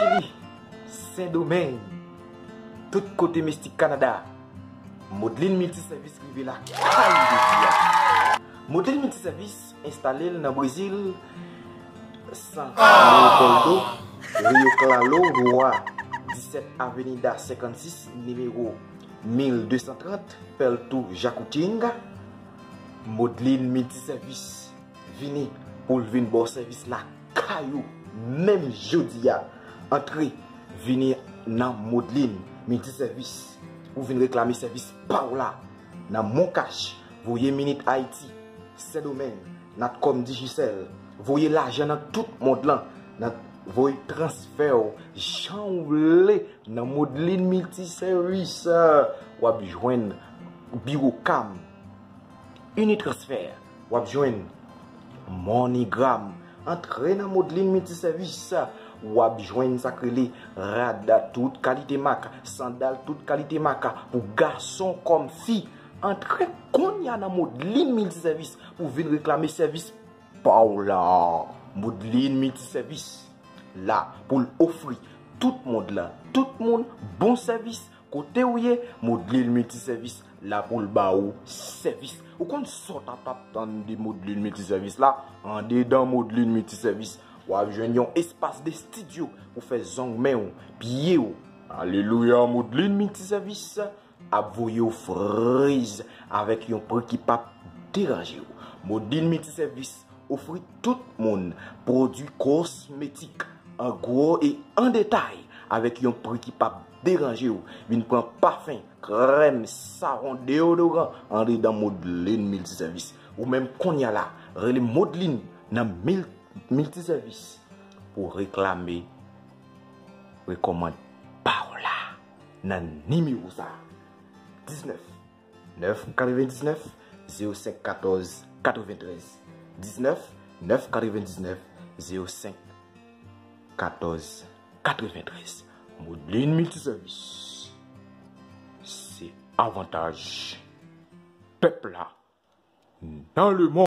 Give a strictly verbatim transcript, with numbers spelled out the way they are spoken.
Chili, Sendomeng, tout kote mestik Kanada, Modlin Miltisèvis rive lakay jodi a. Modlin Miltisèvis enstale l nan Brezil, San Leopoldo, Rio Claro, Rua, disèt Avenida senkannsis, nimewo mil de san trant, Perto Jacutinga. Modlin Miltisèvis vini pou l vin ba w sèvis lakay ou menm jodi a. Antre, vini nan Modlin Miltisèvis pou vin reklame sèvis pa w la. Nan Moncash, voye Minit Ayiti, Sendomeng, Natcom Digicel, voye lajan nan tout mond lan, nan voye transfè w jan w vle nan Modlin Miltisèvis. W ap jwenn Biwo Cam, Unitransfer, w ap jwenn MoneyGram. Antre nan Modlin Miltisèvis, w ap jwenn sa k rele rad tout kalite mak, sandal tout kalite mak, pou gason kòm fi. Antre kounye a nan Modlin Miltisèvis pou vin reklame sèvis pa w la. Modlin Miltisèvis la pou l ofri tout mond lan, tout moun, bon sèvis. Kote w ye, Modlin Miltisèvis la pou l ba ou sèvis. Ou konn sa w t ap tann de Modlin Miltisèvis la? Andedan Modlin Miltisèvis, w ap jwenn yon espas de estidyo pou fè zong men w, pye w. Alelouya, Modlin Miltisèvis ap voye w friz avèk yon pri ki p ap deranje w. Modlin Miltisèvis ofri tout moun pwodui kosmetik an gwo e an detay avèk yon pri ki p ap deranje w. Vin pran pafen, krèm, savon, deyodoran andedan Modlin Miltisèvis. Ou menm kounye a la, rele Modlin nan mil, Miltisèvis pou reklame rekòmand pa w la nan nimewo sa a. Diznèf, nèf katrevendiznèf, zewo senk katòz katreventrèz. Diznèf, nèf katrevendiznèf, zewo senk katòz katreventrèz. Modlin Miltisèvis. Se avantaj pèp la nan lemonn.